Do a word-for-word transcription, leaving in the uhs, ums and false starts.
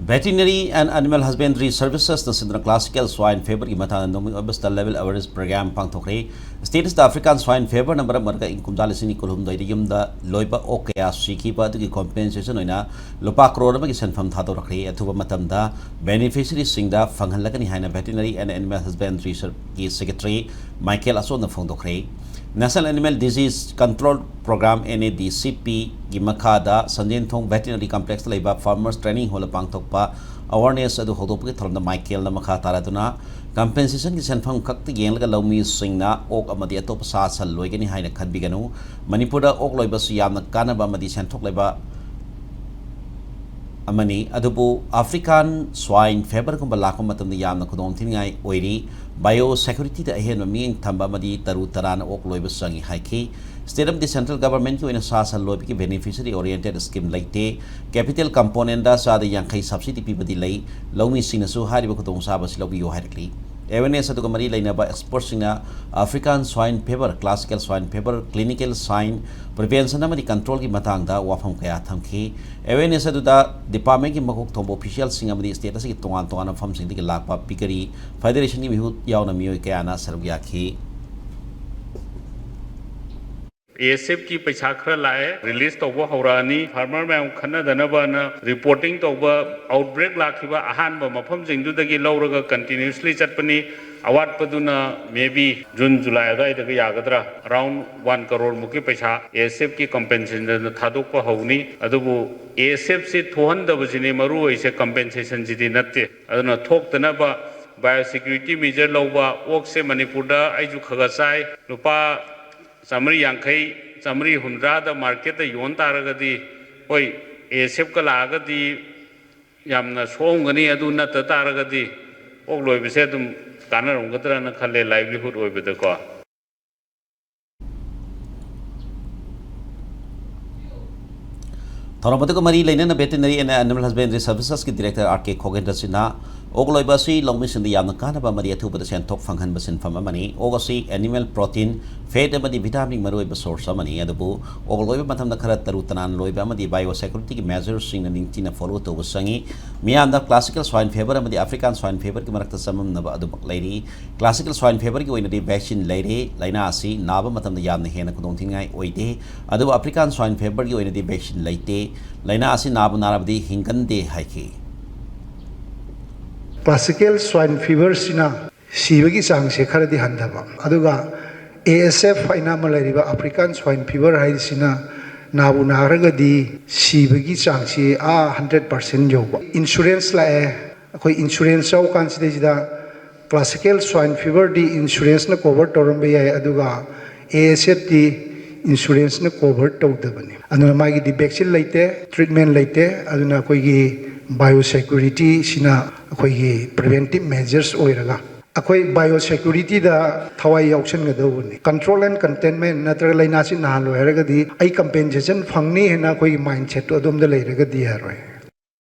Veterinary and Animal Husbandry Servicesꯅ ꯁꯤꯟꯗꯨꯅ classical swine feverꯒꯤ ꯃꯇꯥꯡꯗ ꯅꯣꯡꯃꯒꯤ ꯑꯣꯏꯕ state level awareness program ꯄꯥꯡꯊꯣꯛꯈ꯭ꯔꯦ꯫ Stateꯁꯤꯗ African swine feverꯅ ꯃꯔꯝ ꯑꯣꯏꯔꯒ ꯏꯪ ꯀꯨꯝꯖꯥ ꯂꯤꯁꯤꯡ ꯑꯅꯤ ꯀꯨꯟꯍꯨꯝꯗꯣꯏꯗ ꯌꯨꯝꯗ ꯂꯣꯏꯕ ꯑꯣꯛ ꯀꯌꯥ ꯁꯤꯈꯤꯕ ꯑꯗꯨꯒꯤ compensation ꯑꯣꯏꯅ ꯂꯨꯄꯥ ꯀ꯭ꯔꯣꯔ ꯑꯃꯒꯤ ꯁꯦꯟꯐꯝ ꯊꯥꯗꯣꯔꯛꯈ꯭ꯔꯦ꯫ ꯑꯊꯨꯕ ꯃꯇꯝꯗ beneficiaryꯁꯤꯡꯗ ꯐꯪꯍꯜꯂꯒꯅꯤ ꯍꯥꯏꯅ Veterinary and Animal Husbandryꯒꯤ secretary ꯃꯥꯏꯀꯦꯜ ꯑꯆꯣꯟꯅ ꯐꯣꯡꯗꯣꯛꯈ꯭ꯔꯦ꯫ National Animal Disease Control Program, NADCPꯒꯤ ꯃꯈꯥꯗ ꯁꯟꯖꯦꯟꯊꯣꯡ Veterinary Complexꯇ ꯂꯩꯕ Farmers Training Hallꯗ ꯄꯥꯡꯊꯣꯛꯄ awareness ꯑꯗꯨ ꯍꯧꯗꯣꯛꯄꯒꯤ ꯊꯧꯔꯝꯗ ꯃꯥꯏꯀꯦꯜꯅ ꯃꯈꯥ ꯇꯥꯔꯗꯨꯅ, compensationꯒꯤ ꯁꯦꯟꯐꯝ ꯈꯛꯇ ꯌꯦꯡꯂꯒ ꯂꯧꯃꯤꯁꯤꯡꯅ ꯑꯣꯛ ꯑꯃꯗꯤ ꯑꯇꯣꯞꯄ ꯁꯥ ꯁꯟ ꯂꯣꯏꯒꯅꯤ ꯍꯥꯏꯅ ꯈꯟꯕꯤꯒꯅꯨ꯫ ꯃꯅꯤꯄꯨꯔꯗ ꯑꯣꯛ ꯂꯣꯏꯕꯁꯤ ꯌꯥꯝꯅ ꯀꯥꯟꯅꯕ ꯑꯃꯗꯤ ꯁꯦꯟꯊꯣꯛ ꯂꯩꯕ ꯑꯃꯅꯤ, ꯑꯗꯨꯕꯨ African swine feverꯒꯨꯝꯕ ꯂꯥꯛꯄ ꯃꯇꯝꯗ ꯌꯥꯝꯅ ꯈꯨꯗꯣꯡꯊꯤꯅꯤꯡꯉꯥꯏ ꯑꯣꯏꯔꯤ꯫ Biosecurityꯗ ꯑꯍꯦꯟꯕ ꯃꯤꯠꯌꯦꯡ ꯊꯝꯕ ꯑꯃꯗꯤ ꯇꯔꯨ ꯇꯔꯥꯅ ꯑꯣꯛ ꯂꯣꯏꯕ ꯆꯪꯏ ꯍꯥꯏꯈꯤ꯫ State ꯑꯃꯗꯤ central governmentꯀꯤ ꯑꯣꯏꯅ ꯁꯥ ꯁꯟ ꯂꯣꯏꯕꯒꯤ beneficiary oriented scheme ꯂꯩꯇꯦ꯫ Capital componentꯗ ꯆꯥꯗ ꯌꯥꯡꯈꯩ subsidy ꯄꯤꯕꯗꯤ ꯂꯩ꯫ ꯂꯧꯃꯤꯁꯤꯡꯅꯁꯨ ꯍꯥꯏꯔꯤꯕ ꯈꯨꯗꯣꯡꯆꯥꯕ ꯑꯁꯤ ꯂꯧꯕꯤꯌꯨ ꯍꯥꯏꯔꯛꯂꯤ꯫ Awareness ꯑꯗꯨꯒ ꯃꯔꯤ ꯂꯩꯅꯕ expertꯁꯤꯡꯅ African swine fever, classical swine fever, clinical sign, prevention ꯑꯃꯗꯤ controlꯒꯤ ꯃꯇꯥꯡꯗ ꯋꯥꯐꯝ ꯀꯌꯥ ꯊꯝꯈꯤ꯫ Awareness ꯑꯗꯨꯗ departmentꯀꯤ ꯃꯀꯣꯛ ꯊꯣꯡꯕ officialꯁꯤꯡ ꯑꯃꯗꯤ state ꯑꯁꯤꯒꯤ ꯇꯣꯉꯥꯟ ꯇꯣꯉꯥꯟꯕ ꯃꯐꯝꯁꯤꯡꯗꯒꯤ ꯂꯥꯛꯄ pickery, federationꯒꯤ ꯃꯤꯍꯨꯠ ꯌꯥꯎꯅ ꯃꯤꯑꯣꯏ ꯀꯌꯥꯅ ꯁꯔꯨꯛ ꯌꯥꯈꯤ꯫ ASFꯀꯤ ꯄꯩꯁꯥ ꯈꯔ ꯂꯥꯛꯑꯦ, release ꯇꯧꯕ ꯍꯧꯔꯛꯑꯅꯤ꯫ Farmer ꯃꯌꯥꯝ ꯈꯠꯅꯗꯅꯕꯅ reporting ꯇꯧꯕ, outbreak ꯂꯥꯛꯈꯤꯕ ꯑꯍꯥꯟꯕ ꯃꯐꯝꯁꯤꯡꯗꯨꯗꯒꯤ ꯂꯧꯔꯒ continuously ꯆꯠꯄꯅꯤ꯫ ꯑꯋꯥꯠꯄꯗꯨꯅ maybe June July ꯑꯗꯨꯋꯥꯏꯗꯒ ꯌꯥꯒꯗ꯭ꯔꯥ, around one crore ꯃꯨꯛꯀꯤ ꯄꯩꯁꯥ ASFꯀꯤ compensationꯗ ꯊꯥꯗꯣꯛꯄ ꯍꯧꯅꯤ꯫ ꯑꯗꯨꯕꯨ ASFꯁꯤ ꯊꯣꯛꯍꯟꯗꯕꯁꯤꯅꯤ ꯃꯔꯨ ꯑꯣꯏꯁꯦ, compensationꯁꯤꯗꯤ ꯅꯠꯇꯦ꯫ ꯑꯗꯨꯅ ꯊꯣꯛꯇꯅꯕ biosecurity measure ꯂꯧꯕ, ꯑꯣꯛꯁꯦ ꯃꯅꯤꯄꯨꯔꯗ ꯑꯩꯁꯨ ꯈꯔ ꯈꯔ ꯆꯥꯏ, ꯂꯨꯄꯥ ꯆꯥꯃꯔꯤ ꯌꯥꯡꯈꯩ, ꯆꯥꯃꯔꯤ ꯍꯨꯝꯗ꯭ꯔꯥꯗ marketꯇ ꯌꯣꯟ ꯇꯥꯔꯒꯗꯤ, ꯍꯣꯏ, ASFꯀ ꯂꯥꯛꯑꯒꯗꯤ ꯌꯥꯝꯅ ꯁꯣꯛꯑꯝꯒꯅꯤ, ꯑꯗꯨ ꯅꯠꯇ ꯇꯥꯔꯒꯗꯤ ꯑꯣꯛ ꯂꯣꯏꯕꯁꯦ ꯑꯗꯨꯝ ꯀꯥꯟꯅꯔꯝꯒꯗ꯭ꯔꯅ ꯈꯜꯂꯦ livelihood ꯑꯣꯏꯕꯗꯀꯣ꯫ ꯊꯧꯔꯝ ꯑꯗꯨꯒ ꯃꯔꯤ ꯂꯩꯅꯅ Veterinary and Animal Husbandry Servicesꯀꯤ director R K ꯈꯣꯒꯦꯟꯗ꯭ꯔ Sinha, ꯑꯣꯛ ꯂꯣꯏꯕ ꯑꯁꯤ ꯂꯧꯃꯤꯁꯤꯡꯗ ꯌꯥꯝꯅ ꯀꯥꯟꯅꯕ ꯑꯃꯗꯤ ꯑꯊꯨꯕꯗ ꯁꯦꯟꯊꯣꯛ ꯐꯪꯍꯟꯕ ꯁꯤꯟꯐꯝ ꯑꯃꯅꯤ꯫ ꯑꯣꯛ ꯑꯁꯤ animal protein, fat ꯑꯃꯗꯤ vitamin ꯃꯔꯨꯑꯣꯏꯕ source ꯑꯃꯅꯤ꯫ ꯑꯗꯨꯕꯨ ꯑꯣꯛ ꯂꯣꯏꯕ ꯃꯇꯝꯗ ꯈꯔ ꯇꯔꯨ ꯇꯅꯥꯟ ꯂꯣꯏꯕ ꯑꯃꯗꯤ biosecurityꯒꯤ measuresꯁꯤꯡꯅ ꯅꯤꯡꯊꯤꯅ follow ꯇꯧꯕ ꯆꯪꯏ꯫ ꯃꯤꯌꯥꯝꯗ classical swine fever ꯑꯃꯗꯤ African swine feverꯒꯤ ꯃꯔꯛꯇ ꯆꯃꯝꯅꯕ ꯑꯗꯨꯃꯛ ꯂꯩꯔꯤ꯫ Classical swine feverꯒꯤ ꯑꯣꯏꯅꯗꯤ vaccine ꯂꯩꯔꯦ꯫ ꯂꯥꯏꯅꯥ ꯑꯁꯤ ꯅꯥꯕ ꯃꯇꯝꯗ ꯌꯥꯝꯅ ꯍꯦꯟꯅ ꯈꯨꯗꯣꯡꯊꯤꯅꯤꯡꯉꯥꯏ ꯑꯣꯏꯗꯦ꯫ ꯑꯗꯨꯕꯨ African swine feverꯒꯤ ꯑꯣꯏꯅꯗꯤ vaccine ꯂꯩꯇꯦ꯫ ꯂꯥꯏꯅꯥ ꯑꯁꯤ ꯅꯥꯕꯨ ꯅꯥꯔꯕꯗꯤ ꯍꯤꯡꯒꯟꯗꯦ ꯍꯥꯏꯈꯤ꯫ Classical swine feverꯁꯤꯅ ꯁꯤꯕꯒꯤ ꯆꯥꯡꯁꯦ ꯈꯔꯗꯤ ꯍꯟꯊꯕ, ꯑꯗꯨꯒ ASF ꯍꯥꯏꯅ ꯑꯃ ꯂꯩꯔꯤꯕ African swine fever ꯍꯥꯏꯔꯤꯁꯤꯅ ꯅꯥꯕꯨ ꯅꯥꯔꯒꯗꯤ ꯁꯤꯕꯒꯤ ꯆꯥꯡꯁꯤ ꯑꯥ hundred percent ꯌꯧꯕ꯫ Insurance ꯂꯥꯛꯑꯦ, ꯑꯩꯈꯣꯏ insurance ꯌꯥꯎꯀꯥꯟꯁꯤꯗꯩꯁꯤꯗ classical swine feverꯗꯤ insuranceꯅ cover ꯇꯧꯔꯝꯕ ꯌꯥꯏ, ꯑꯗꯨꯒ ASFꯇꯤ insuranceꯅ cover ꯇꯧꯗꯕꯅꯤ꯫ ꯑꯗꯨꯅ ꯃꯥꯒꯤꯗꯤ vaccine ꯂꯩꯇꯦ, treatment ꯂꯩꯇꯦ꯫ ꯑꯗꯨꯅ ꯑꯩꯈꯣꯏꯒꯤ biosecurityꯁꯤꯅ ꯑꯩꯈꯣꯏꯒꯤ preventive measures ꯑꯣꯏꯔꯒ ꯑꯩꯈꯣꯏ biosecurityꯗ ꯊꯋꯥꯏ ꯌꯥꯎꯁꯟꯒꯗꯧꯕꯅꯤ꯫ Control and containment ꯅꯠꯇ꯭ꯔꯒ ꯂꯥꯏꯅꯥꯁꯤ ꯅꯥꯍꯜꯂꯣꯏ ꯍꯥꯏꯔꯒꯗꯤ ꯑꯩ compensation ꯐꯪꯅꯤ ꯍꯥꯏꯅ ꯑꯩꯈꯣꯏꯒꯤ mindsetꯇꯨ ꯑꯗꯣꯝꯗ ꯂꯩꯔꯒꯗꯤ ꯌꯥꯔꯣꯏ꯫